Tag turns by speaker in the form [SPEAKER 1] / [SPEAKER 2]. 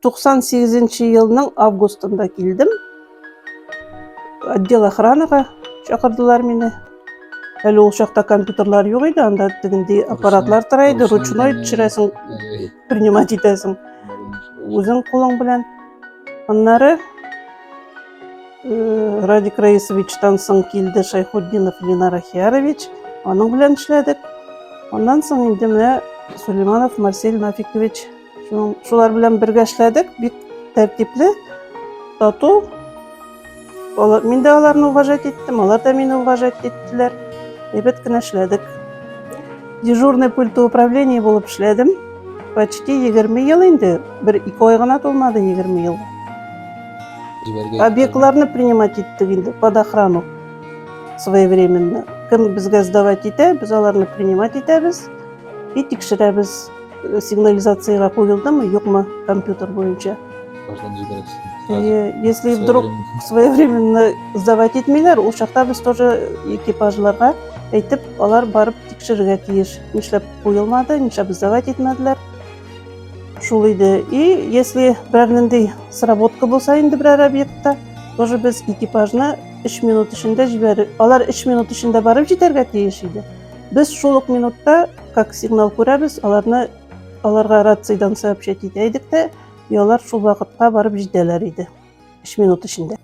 [SPEAKER 1] 98 елның августында килдем. Отдел охранага чакырдылар мине. Әле ул чакта компьютерлар юк иде, анда тегенди аппаратлар тора иде, ручной төшерәсең, принимать итәсең. Үзең кулың белән. Аннары э, Радик Раисовичтан соң килде Шайхутдинов Ленар Ахиярович, аның белән эшләдек. Аннан соң инде менә Сулейманов Марсель Нафикович. Шулар белән бергә эшләдек, бик тәртипле, тату. Алар, мин дә аларны уважать иттем, алар да мине уважать иттеләр. Әйбәт кенә эшләдек. Дежурный пульт управления булып эшләдем. Почти 20 ел инде, бер ике ай гына тулмады 20 ел. Объектларны принимать иттек инде под охрану своевременно. Кем безгә сдавать итә, без аларны принимать итәбез и тикшерәбез. Сигнализациягә куелдымы, юкмы компьютер буенча.
[SPEAKER 2] Баштан җибәрәсез.
[SPEAKER 1] Если вдруг своевременно сдавать итмиләр, ул чакта без тоже экипажларга әйтеп, алар барып тикшерергә тиеш. Нишләп куелмады, нишләп сдавать итмәделәр. Шул иде. И если берәр нинди сработка булса инде берәр объектта, тоже без экипажны 3 минут эчендә җибәрер. Алар 3 минут эчендә барып җитәргә тиеш иде. Без шул ук минутта, как сигнал күрәбез, аларны аларга рациядән сообщать итә идек тә, и алар шул вакытка барып җитәләр иде. 3 минут эчендә.